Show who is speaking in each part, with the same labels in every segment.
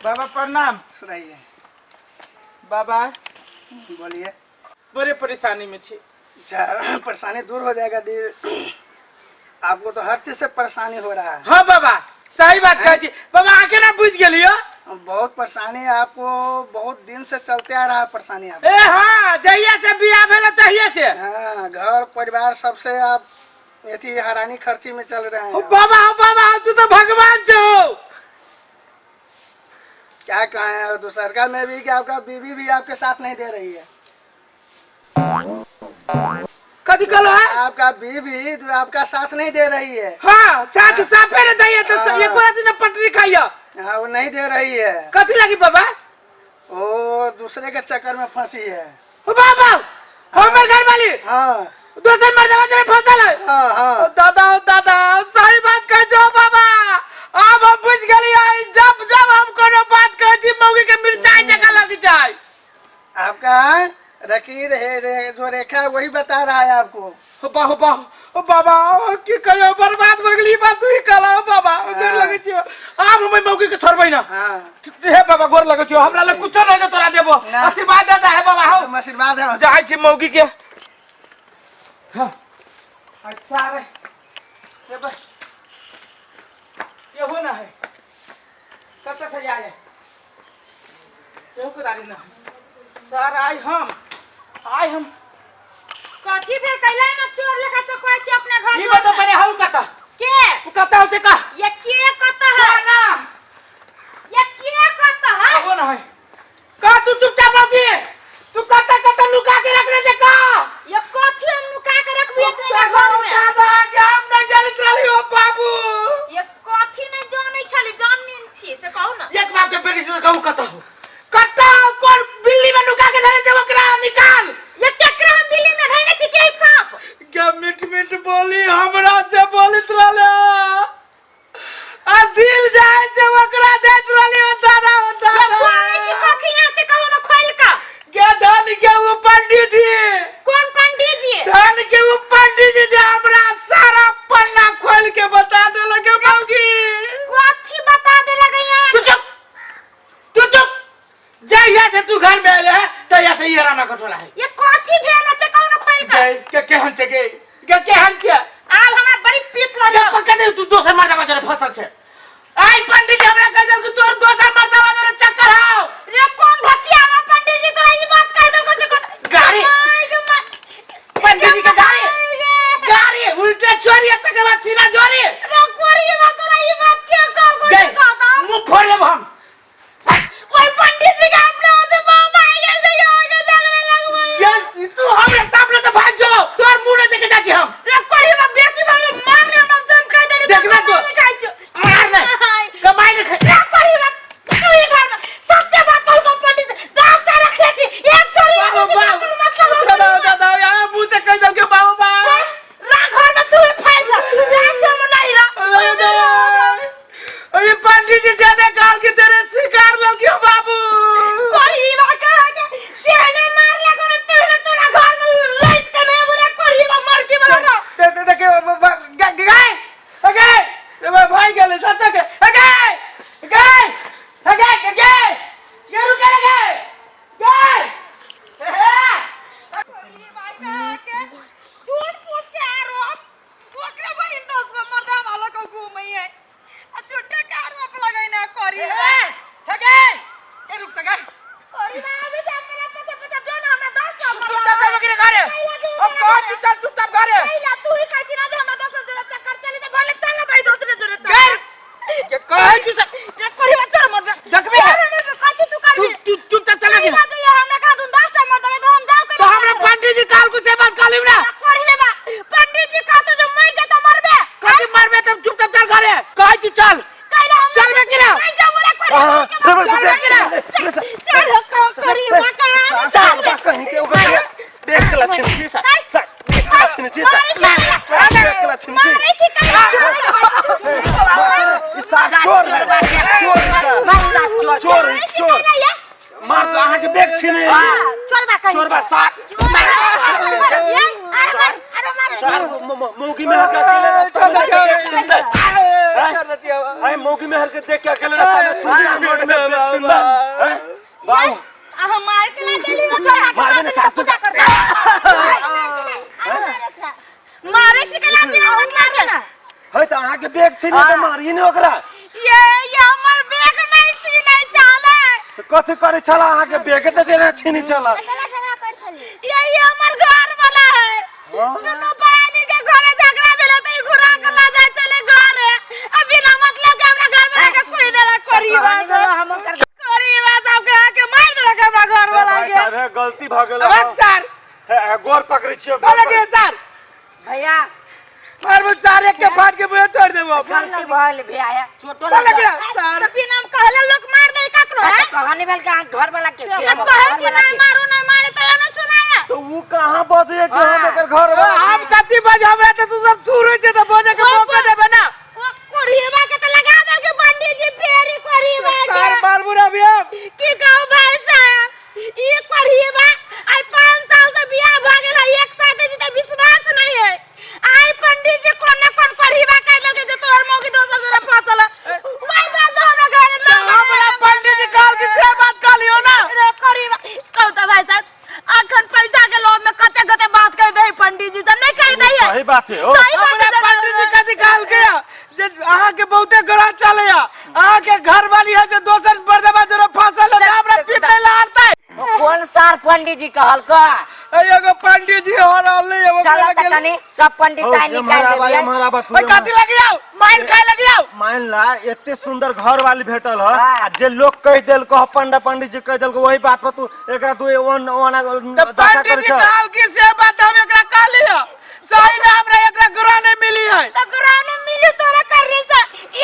Speaker 1: बाबा प्रणाम।
Speaker 2: सुनाइए।
Speaker 1: बाबा
Speaker 2: बोलिए।
Speaker 1: बड़े परेशानी में छी।
Speaker 2: अच्छा, परेशानी दूर हो जाएगा दी। आपको तो हर चीज से परेशानी हो रहा है।
Speaker 1: हाँ बाबा सही बात कहै छी बाबा, आके ना बुझ गेलियो।
Speaker 2: बहुत परेशानी है आपको, बहुत दिन से चलते आ रहा है परेशानी आपको।
Speaker 1: ए हाँ, जहिया से बियाह भेल तहिया से।
Speaker 2: हाँ, घर परिवार सबसे आप अथी हरानी खर्ची में चल रहे हैं।
Speaker 1: ओ बाबा, ओ बाबा, तू तो भगवान छो।
Speaker 2: क्या कहें, और दूसरका में भी कि आपका बीवी भी आपके साथ नहीं दे रही है।
Speaker 1: कथी कहलो है?
Speaker 2: आपका बीवी जो आपका साथ नहीं दे रही है।
Speaker 1: हाँ, साथ साफे ने दैया तो
Speaker 2: हाँ।
Speaker 1: एको राति न पटरी खाइया।
Speaker 2: हाँ, वो नहीं दे रही है।
Speaker 1: कथी लगी बाबा?
Speaker 2: वो दूसरे के चक्कर में फंसी है।
Speaker 1: ओ बाबा, हमर घर वाली
Speaker 2: हाँ।
Speaker 1: दोसर मर्दवा जरे फसल है।
Speaker 2: हाँ, हाँ।
Speaker 1: ओ दादा, ओ दादा, सही बात कह जो बाबा, अब हम बुझ गेलियै। जब जब हम कोनो बात कहै छी मौगी के मिरचाई जकाँ लग जाय।
Speaker 2: आपका रकीर है रे, जो रेखा है वही बता रहा है आपको।
Speaker 1: ओ बाबा, बाबा, ओ बाबा, ओ की कहियो, बर्बाद भऽ गेली बात तू ही कहला। ओ बाबा, ओ गोर लगै छियौ, आब हम मौगी के छोड़बै ना।
Speaker 2: हाँ।
Speaker 1: हे बाबा, गोर लगै छियौ, हमरा लग कुछो नहीं तोरा देबो।
Speaker 2: ना।
Speaker 1: आशीर्वाद दे दे हे बाबा। हो
Speaker 2: हम आशीर्वाद है।
Speaker 1: जाइ छी मौगी के। हाँ। आ सारे हे बा एहो ना है, कतऽ से जाए एहो कुदारी ना है। सर आइ हम
Speaker 3: कथी भेल कैला ना चोर लेखा से कहै छी अपना घर
Speaker 1: ई बताओ पहिले हउ कतऽ?
Speaker 3: के?
Speaker 1: उ कतऽ हो से कह।
Speaker 3: ये के कतऽ है?
Speaker 1: ना।
Speaker 3: ये के कतऽ है?
Speaker 1: आबो ना है का, तू चुपचाप मौगी, तू कतऽ कतऽ लुका के रखने छै का?
Speaker 3: ये कथी हम नुका के रखबी अपने घर में?
Speaker 1: दादा के हम नहीं जानैत रहली हो बाबू।
Speaker 3: ये कथी नहीं जानै छली, जानिन छी से कहू ना।
Speaker 1: एक बाप के बेटी से कहू कतऽ हो, कतऽ हो, कोन बिल्ली में नुका के धरे छै ओकरा निकाल।
Speaker 3: ये केकरा हम बिल्ली में धइने छी के सांप?
Speaker 1: क्या मिठ मिठ बोली हमरा से बोलित रहले आ दिल जाए से ओकरा देत रहली। ओ दादा, ओ
Speaker 3: ये
Speaker 1: दादा।
Speaker 3: बोलै छी कथी यहाँ से कहू ना खोल का।
Speaker 1: के धन के वो पंडित जी।
Speaker 3: कौन पंडित जी?
Speaker 1: धन के वो पंडित जी जे हमरा सारा पन्ना खोल के बता देलक के मौगी।
Speaker 3: कथी बता देलक यहाँ?
Speaker 1: तू चुप, तू चुप। जहिया से तू घर में आले है तहिया से ई हरामा कठोला है।
Speaker 3: ये कथी भेल से कहू ना खोल का।
Speaker 1: के के केहन छै के के केहन छै?
Speaker 3: आब हमरा बड़ी पीत
Speaker 1: के
Speaker 3: लगल।
Speaker 1: पकड़ दे, तू दोसर मर्दवा जरे फसल छै। आई पंडित जी हमरा कह देल कि तोर दोसर मर्दवा जरे चक्कर हौ।
Speaker 3: रे कौन धचिया में पंडित जी तोरा ई बात कह देलको से कथी?
Speaker 1: गाड़ी।
Speaker 3: माय गे माय।
Speaker 1: पंडित जी के गाड़ी गाड़ी उल्टे चोरी तकर बाद सीधा जोरी।
Speaker 3: रे कोरी बात तोरा ई बात के कहलको से
Speaker 1: गई,
Speaker 3: कहता?
Speaker 1: मुंह फोड़ लेब हम।
Speaker 3: ओए पंडित जी के अपना होते बाप आ गेल जे आगे झगड़ा लगबै।
Speaker 1: ये तू हमरे सामने से भाग जो, तोर मुंह नहीं देखे जाची हम।
Speaker 3: रे कोरी बा बेसी भाग मार ने हम जम कह देली।
Speaker 1: देखबे तो।
Speaker 3: खाइ छौ।
Speaker 1: मार नहीं। कमाई नहीं खाइ।
Speaker 3: रे कोरी बा तू ही घर में सच्चे बात कहलको पंडित 10 टा रखले छी एक सौ
Speaker 1: बाबू बाबू
Speaker 3: मतलब
Speaker 1: दादा दादा यार मुंह से कह देल के बाबू बा।
Speaker 3: रा घर में तू ही फैल जा हम नहीं रा।
Speaker 1: अरे पंडित जी जाने काल की तेरे स्वीकार लल क्यों बाबू?
Speaker 3: कोरी बा कह के तेने मार लगो ना तू ना तोरा घर में लाइट के नहीं बोला कोरी बा मर के बोला ना।
Speaker 1: दे दे दे के गए गए रे भाई गेले सत्य के गए गए गए गए ये रुके रे गए गए।
Speaker 3: झूठ फूस के आरोप ओकरा बहिन 10 गो मर्दा वाला को घूमै है आ झूठे के आरोप लगैना करी।
Speaker 1: हे गए के रुक त गए।
Speaker 3: करी बा अभी से हमरा पता पता जो ना हमरा 10 गो मर्दा
Speaker 1: चुपचाप चल बकरी घरे। अब कह चुपचाप चुपचाप घरे।
Speaker 3: कैला तू ही कहै छी ना जे हमरा दोसर जोड़े चक्कर चली त भले चल ना भाई दोसरे जोड़े
Speaker 1: गए
Speaker 3: चक्कर।
Speaker 1: के कहै छी से
Speaker 3: रे करी बा चल मर्दा।
Speaker 1: देखबे।
Speaker 3: कथी तू
Speaker 1: तू
Speaker 3: करबी?
Speaker 1: तू चुपचाप चल बकरी।
Speaker 3: कैला जे हमरा कहा दून 10 टा मर्दा तो हम जाऊ।
Speaker 1: तो हमरा पंडित जी काल को से बात कर ना।
Speaker 3: करी ले बा पंडित जी कहतो जे मर जा त मरबे।
Speaker 1: कथी मरबे? तब चुपचाप चल घरे कहै छी चल।
Speaker 3: कैला हम
Speaker 1: चल बे किरा।
Speaker 3: नहीं जाऊ रे करी।
Speaker 1: चल बे किरा।
Speaker 3: चल करी बा कहा
Speaker 4: सार कहीं के ओकर देख के लक्षण छी सा सा देख के लक्षण छी सा देख के लक्षण छी।
Speaker 3: मारै छी कैला?
Speaker 4: ई सार चोर है, चोर है सार। चोर है, चोर। मार तो अहाँ के बैग छीने।
Speaker 3: चोर बा कहीं।
Speaker 4: चोर बा सार।
Speaker 3: अरे मार, अरे मार।
Speaker 4: सार मौगी में हका अकेले रास्ता में बैग छीन ले। आय मौगी मेहर के देख के अकेले रास्ता में सुनी रोड में बेचथिन बा हैं? बाबू
Speaker 3: आ हम मार के ला देली वो छोड़ा के
Speaker 4: मारबे ने साथ
Speaker 3: पूजा करता मारे से के ला बिना मतलब के
Speaker 4: है त अहाँ के बैग छीने त मारिए ने ओकरा
Speaker 3: ये हमर बैग नहीं छीनै चाले
Speaker 4: त कथी करे छला अहाँ के बैग त जेना छीनी छला
Speaker 3: ये हमर घर वाला है दुनू प्राणी के घरे झगड़ा भेलै त ई घुरा के ला जाय चले घरे आ बिना मतलब के हमरा घर में आके कोई देला करी बात करी बात सबके आके मार देलक हमरा घर वाला
Speaker 4: भाई
Speaker 3: के
Speaker 4: साहब हे गलती भ गेल
Speaker 1: अब सर
Speaker 4: हे गोर पकड़ै छियो
Speaker 1: बोले के सर
Speaker 5: भैया
Speaker 1: मारबो सर एक के फाड़ के मुंह तोड़ देबो
Speaker 5: गलती भइल भैया चोटो
Speaker 1: बोले के
Speaker 5: लागल
Speaker 1: सर
Speaker 3: त बिना कहले लोग मार दे ककरो
Speaker 5: अच्छा,
Speaker 3: हैं
Speaker 5: कहानी भेल के अहाँ घर वाला के
Speaker 3: आ कहै छी नहीं मारू नहीं मारे त एना सुनाया
Speaker 4: तो ऊ कहाँ बजे कि हम एकर घर वाला
Speaker 1: हम कथी बज हमरा त तू सब दूर होइ छै त बजे के मौका देबे ना
Speaker 3: ओ कोरियबा के त लगा देल के पंडित जी फेरी कोरियबा के
Speaker 1: सर मारबो ना अभी हम
Speaker 3: की कहू भाई साहब ई कोरियबा आइ 5 साल से बियाह भ गेल है एक साथ जी त विश्वास नहीं है आई पंडित जी कोन न कोन कोरियबा कह देल के जे तोहर मौगी दोसर जरा फसल वाई बात हमरा घर
Speaker 1: तो
Speaker 3: ना
Speaker 1: हमरा पंडित जी कहल कि से बात कहलियो ना
Speaker 3: रे कोरियबा कहू त भाई साहब अखन पैसा के लोभ में कते कते बात कह दे पंडित जी सब नहीं कह दे है
Speaker 4: सही बात है ओ
Speaker 3: सही बात
Speaker 1: हमरा
Speaker 3: है
Speaker 1: पंडित जी कथी कहल के जे अहाँ के बहुते ग्रह चलैया अहाँ के घर वाली है से दोसर बर्दबा जरा फसल है हमरा पीते ला आरतै
Speaker 5: कोन सार पंडित जी कहलको
Speaker 1: एगो पंडित जी हो रहल है एगो
Speaker 5: चल त कनी सब पंडित
Speaker 4: हो,
Speaker 5: आइ निकाल
Speaker 4: हमारा बा
Speaker 5: देबियै
Speaker 4: हमारा बा तू
Speaker 1: ओए कथी लगी आओ मार खाए लगी आओ
Speaker 4: मान ला एते सुंदर घर वाली भेटल ह
Speaker 5: हाँ।
Speaker 4: आ जे लोग कह देलको ह पंडा पंडित जी कह देलको वही बात पर तू एकरा तू ओन ओना
Speaker 1: तो
Speaker 4: दशा
Speaker 1: पंडित
Speaker 4: करै
Speaker 1: जी
Speaker 4: छ
Speaker 1: कहल कि से बात हम एकरा कहली है सही में हमरा एकरा ग्रह नहीं मिली है
Speaker 3: तो ग्रह न मिली तोरा करनी से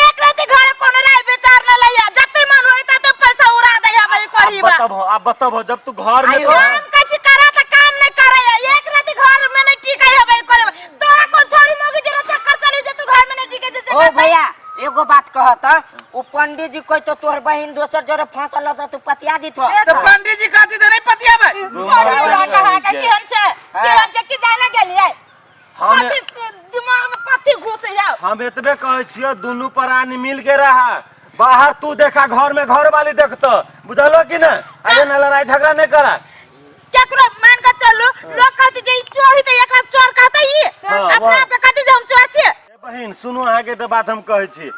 Speaker 3: एक रात घर कोनो राय विचार न लैया जते मन होई तते पैसा उड़ा दे भाई
Speaker 4: अब
Speaker 3: करीबा
Speaker 4: बताबो अब बताबो जब तू घर में
Speaker 5: आयो।
Speaker 3: काम कची करा त काम नहीं करे एक रात घर में नहीं टिके है भाई करे तोरा कोन छोरी मोगी जरा चक्कर चली जे तू घर में नहीं टिके जे
Speaker 5: ओ भैया एगो बात कहत ओ पंडित जी कह तो तोहर बहिन दोसर जरे फंसल त तू पतिया दित हो
Speaker 1: तो पंडित जी कहती तो नहीं पतियाबै
Speaker 3: बड़ा कहा के केहन छै केहन छै कि जाने गेलियै
Speaker 4: हम
Speaker 3: कथी दिमाग में कथी घुस जाओ
Speaker 4: हम एतबे कहै छियो दुनू प्राणी मिल के रहा बाहर तू देखा घर में घर वाली देखतो बुझलो कि ना अरे ना लड़ाई झगड़ा नहीं करा
Speaker 3: केकरो मान के चलू लोग कहते जे ई चोर ही त एकरा चोर कहते ई
Speaker 4: हाँ,
Speaker 3: अपना
Speaker 4: वाह।
Speaker 3: आप के कहते जे हम चोर छियै
Speaker 4: ए बहिन सुनू अहाँके एकटा बात हम कहै छी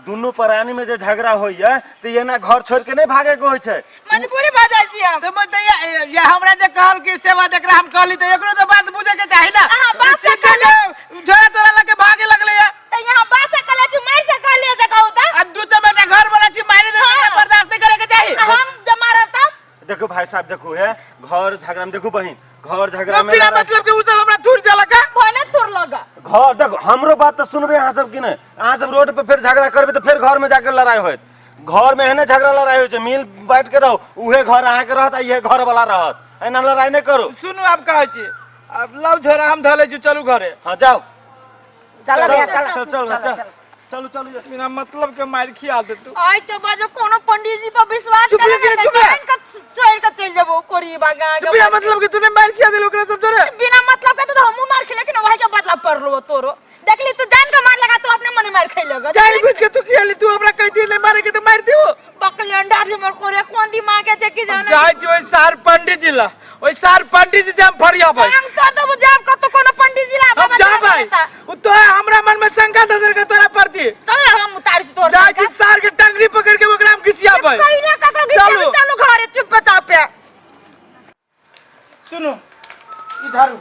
Speaker 4: दुनू प्राणी में जे झगड़ा होइया तऽ एना घर छोड़ के नहीं भागे के होइ छै
Speaker 3: मजबूरी भऽ जाइ छी हम
Speaker 1: तो मतलब ये हमरा जे कहल कि सेवा एकरा हम कहली तो एकरो तो बात बुझे के चाही ना
Speaker 3: अहाँ बात से
Speaker 1: सीधे जे झोरा तोरा लगे भागे लगले ये
Speaker 3: त यहाँ बात से कहले कि मार से कहले से कहू त
Speaker 1: अब दू चमेटा घर वाला छी मारे दे
Speaker 3: हाँ।
Speaker 1: बर्दाश्त नहीं करे के चाही
Speaker 3: हम जे मारब तब
Speaker 4: देखो भाई साहब देखो है घर झगड़ा में देखो बहिन घर झगड़ा में
Speaker 1: बिना
Speaker 4: लड़ाई-
Speaker 1: मतलब के उ सब हमरा थूर देलक है।
Speaker 3: भने थोर लगा
Speaker 4: घर देखो हमरो बात तो सुनबे अहाँ सब कि नहीं अहाँ सब रोड पे फिर झगड़ा करबे तो फिर घर में जाके लड़ाई होत घर में एहने झगड़ा लड़ाई होइ छै मिल बैठ के रहो उहे घर अहाँ के रहत आ इहे घर वाला रहत एना लड़ाई नहीं करू
Speaker 1: सुनू आब कहै छी आब लाउ झोरा हम धऽ लै छी चलू घरे
Speaker 4: हाँ जाओ
Speaker 5: चल भैया
Speaker 4: चल
Speaker 5: चल
Speaker 4: चल चल चल चलू चलू
Speaker 1: बिना मतलब के मार खिया दे तू
Speaker 3: आइ तो बाजो कोनो पंडित जी पर विश्वास
Speaker 1: चुप
Speaker 3: करे
Speaker 1: रह, चुप रह।
Speaker 3: चढ़ के चल जेबो कोरी बागा
Speaker 1: तो बिना मतलब के तूने मार खिया देल ओकरा सब जोरे
Speaker 3: बिना मतलब के तो हमहू मार खेले कि वही के बदला पड़लो तोरो देखली तू जान के मार लगा तू अपने मने मार खेलग
Speaker 1: जान बुझ के तू किया तू हमरा कहती नहीं मारे के तो मार दियो
Speaker 3: बकले अंडा रे मोर कोरे कोन दिमाग के छै कि जाने
Speaker 1: जाय छी ओइ सार पंडित जी ला ओइ सार पंडित जी से हम फरियाबै
Speaker 3: हम तोर देबो जाब कतो कोनो पंडित जी ला
Speaker 1: हम जाबै उ तो हमरा मन में शंका दे देलकै तोरा प्रति
Speaker 3: चल हम उतार छी तोर
Speaker 1: जाय छी सार के टंगरी पकड़ के ओकरा हम घिचियाबै
Speaker 3: कहिला ककरो घिचियाबै
Speaker 1: चलू।
Speaker 3: चलू घरे चुप चापे
Speaker 1: सुनू इधर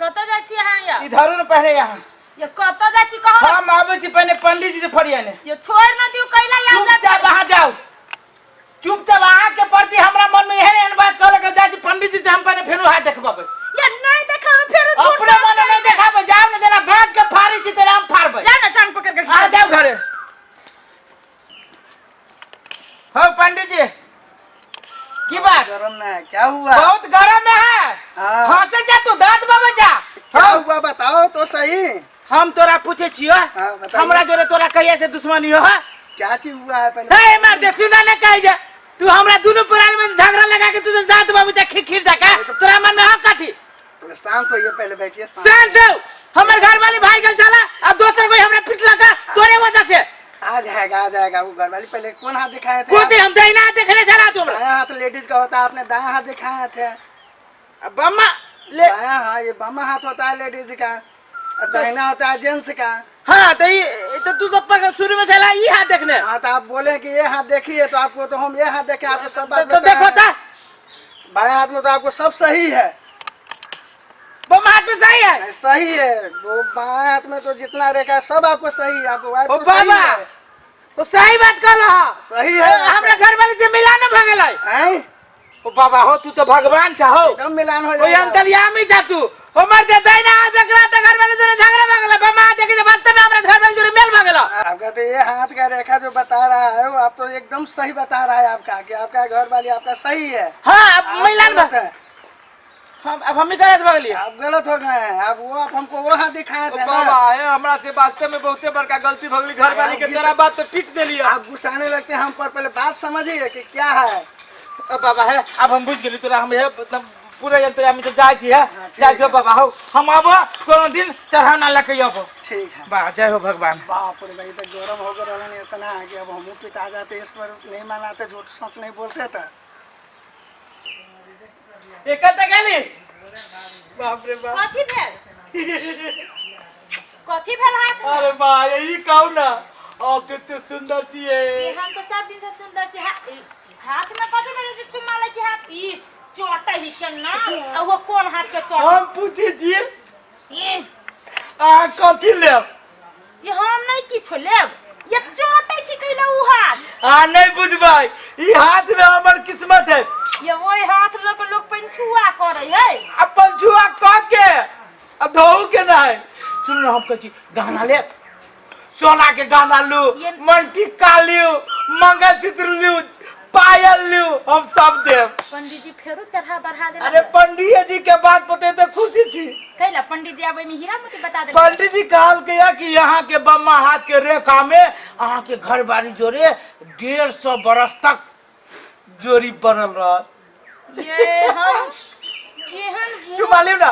Speaker 3: कतऽ जाइ छी अहाँ या
Speaker 1: इधर ने पहले यहाँ
Speaker 3: ये कतऽ जाइ छी कहू ने।
Speaker 1: हम आबै छी पहले पंडित जी से फरियाने
Speaker 3: ये छोड़ न दियौ कैला याद
Speaker 1: चुपचाप अहाँ जाउ चुपचाप अहाँ के प्रति हमरा मन में एहन एहन बात कहलक जाइ छी पंडित जी से हम पहले फेरो हाथ देखबाबै
Speaker 3: ये नहीं देखा फेरो छोड़
Speaker 1: अपने मन में नहीं देखाबै जाउ ने जेना बाँस के फाड़ै छी तेना हम फाड़बै
Speaker 3: जा ना टांग पकड़ के
Speaker 1: अहाँ जाउ घरे हो पंडित जी की बात
Speaker 2: गरम में है क्या हुआ
Speaker 1: बहुत गरम में है
Speaker 2: हाँ।
Speaker 1: हंसे जा तू दांत बाबा जा
Speaker 2: क्या हुआ बताओ तो सही
Speaker 1: हम तोरा पूछे छियो
Speaker 2: हाँ, बताइए।
Speaker 1: हमरा जोरे तोरा कहिया से दुश्मनी हो
Speaker 2: क्या चीज हुआ है पहले
Speaker 1: हे मार दे सुना ने कहि जा तू हमरा दुनू प्राण में झगड़ा लगा के तू तो दांत बाबू जा खिर खिर जा का तोरा मन में हो कथी
Speaker 2: पहले शांत होइए पहले बैठिए शांत
Speaker 1: शांत हो हमर घर वाली भाग गेल छला आ दोसर कोई हमरा पिटलक तोरे वजह से।
Speaker 2: आ जाएगा आ जाएगा वो घर वाली। पहले कौन हाथ दिखाए थे?
Speaker 1: कोते हम दाहिना हाथ देखने छला तू हमरा।
Speaker 2: दाया हाथ लेडीज का होता है, आपने दाया हाथ दिखाए थे।
Speaker 1: अब बम्मा ले
Speaker 2: दाया हाँ, ये बामा हाथ होता है लेडीज का और दाहिना होता है जेंट्स का।
Speaker 1: हाँ तो ये तो तू तो पकड़ शुरू में चला ये हाथ देखने।
Speaker 2: हाँ तो आप बोले कि ये हाथ देखिए, तो आपको तो हम ये हाथ देखे, आपको सब बात
Speaker 1: तो देखो
Speaker 2: बताए।
Speaker 1: था
Speaker 2: बाएं हाथ में तो आपको सब सही है।
Speaker 1: बम्मा हाथ में सही है।
Speaker 2: सही है वो, बाएं हाथ में तो जितना रेखा है सब आपको सही है, आपको वाइफ
Speaker 1: ओ
Speaker 2: तो सही
Speaker 1: बाबा
Speaker 2: है।
Speaker 1: वो सही बात कर रहा।
Speaker 2: सही है।
Speaker 1: हमरा घर वाले से मिलान भ गेलै।
Speaker 2: हैं?
Speaker 1: ओ बाबा हो तू तो भगवान चाहो।
Speaker 2: एकदम मिलान हो
Speaker 1: ओ
Speaker 2: जाएगा।
Speaker 1: अंतर्यामी जा तू। हमर जे दाहिना हाथ देखला त घर वाले जोरे झगड़ा भ गेलै, बम्मा हाथ देखे वास्तव में हमरा घर वाले जोरे मेल भ गेलै।
Speaker 2: आपका तो ये हाथ का रेखा जो बता रहा है वो आप तो एकदम सही बता रहा है आपका, कि आपका घर वाली आपका सही है।
Speaker 1: हाँ अब
Speaker 2: आप
Speaker 1: मिलान
Speaker 2: गलत
Speaker 1: भ
Speaker 2: है।
Speaker 1: हम अब हम ही गलत भ गेलियै।
Speaker 2: आप गलत हो गए हैं। आप वो आप हमको वो हाथ दिखाए थे ना।
Speaker 1: बाबा हे हमरा से वास्तव में बहुते बड़का गलती भ गेली, घर वाली के तोरा बात पे पीट देलियै।
Speaker 2: आप गुस्साने लगते हैं हम पर, पहले बात समझिए कि क्या है।
Speaker 1: अब बाबा है अब हम बुझ गेली तोरा, हम हे मतलब पूरा यंत्र से जाइ छी है,
Speaker 2: ठीक
Speaker 1: जाइ छी
Speaker 2: है।
Speaker 1: बाबा हो हम अब कोनो दिन चढ़ावना लके अब।
Speaker 2: ठीक है।
Speaker 1: बा जय हो भगवान।
Speaker 2: बाप रे भाई, तो गरम हो गया रहलन इतना कि अब हमू पिटा जाते, इस पर नहीं मनाते, झूठ सच नहीं बोलते तो।
Speaker 1: एक त गेली। बाप रे बाप।
Speaker 3: कथी भेल? कथी भेल हाथ में?
Speaker 1: अरे बा यही कहू ना ओ कते सुंदर छियै।
Speaker 3: ये हम तो सब दिन से सुंदर छी। हाथ में कथी भेल जे चुम्मा लै छी हाथ? ई चोटे ही के ना, आ वो कोन हाथ के चोट?
Speaker 1: हम पूछे छी
Speaker 3: ई,
Speaker 1: अहाँ कथी लेब?
Speaker 3: ये हम नहीं किछो लेब, ये चोटे छी कैला उ हाथ।
Speaker 1: अहाँ नहीं बुझबै, ई हाथ में हमर किस्मत है।
Speaker 3: ये ओइ हाथ लऽ के लोग पंछुआ करे है।
Speaker 1: अपन छुआ कह के आ धोऊ के नहीं। सुन हम कहै छी गहना लेब, सोना के गहना लू, मनटीका लिउ, मंगलसूत्र लिउ, पायल लिउ, हम सब देब।
Speaker 3: पंडित जी फेरो चढ़ा बढ़ा देला।
Speaker 1: अरे पंडित जी के बात पते तो खुशी छी।
Speaker 3: कैला पंडित जी आबै में हीरा मोती बता देला?
Speaker 1: पंडित जी कहल के या कि यहाँ के बम्मा हाथ के रेखा में अहाँ के घर बारी जोड़े 150 बरस तक जोड़ी बनल रहत।
Speaker 3: ये हम केहन
Speaker 1: चुमा लिउ ना।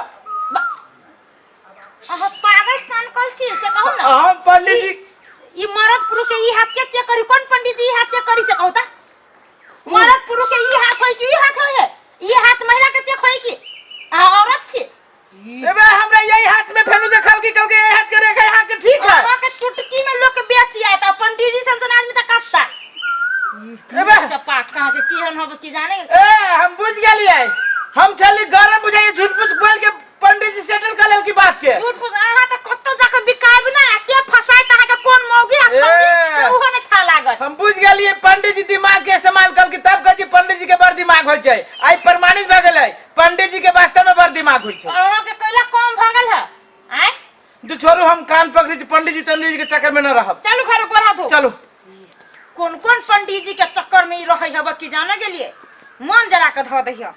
Speaker 3: अहाँ पागल सन कल छी से कहू ना।
Speaker 1: हम पंडित जी
Speaker 3: ई मरद पुरुष के ई हाथ के चेक करी? कौन पंडित जी ई हाथ चेक करी से कहू ता? मरद पुरुष के ई हाथ होई कि ई हाथ होई है? ई हाथ महिला के चेक होई कि अहाँ औरत छी?
Speaker 1: एबे हमरा यही हाथ में फेनु देखल की कल के यही हाथ के रेखा यहाँ के ठीक है।
Speaker 3: अहाँ के चुटकी में लोग के बेची आए त पंडित जी सन सन आदमी त काटता।
Speaker 1: एबे
Speaker 3: चपाट कहाँ के केहन होब की जाने।
Speaker 1: ए हम बुझ गेलियै, हम छली गरम बुझाइए झूठ फूस बोल के पंडित जी सेटल कर लेल की बात के।
Speaker 3: झूठ फूस अहाँ त कतौ जाके बिकायब ना, आ के फसायत अहाँ के कोन मौगी आ छौरी
Speaker 1: ए।
Speaker 3: से उहो नै था लागत।
Speaker 1: हम बुझ गेलियै पंडित जी दिमाग के इस्तेमाल कल की तब कहै छी पंडित जी के बड़ दिमाग होइ छै। आइ प्रमाणित भऽ गेलै पंडित जी के वास्तव में बड़ दिमाग होइ छै।
Speaker 3: अहाँ के कैला कम भऽ गेल है? आँय
Speaker 1: तू छोड़ू, हम कान पकड़ै छी पंडित जी तंडित जी के चक्कर में न रहब।
Speaker 3: चलू घर गोड़ हाथ धो।
Speaker 1: चलू।
Speaker 3: कोन कोन पंडित जी के चक्कर में ई रहै हब की जाने गेलियै, मन जरा के धऽ दैह।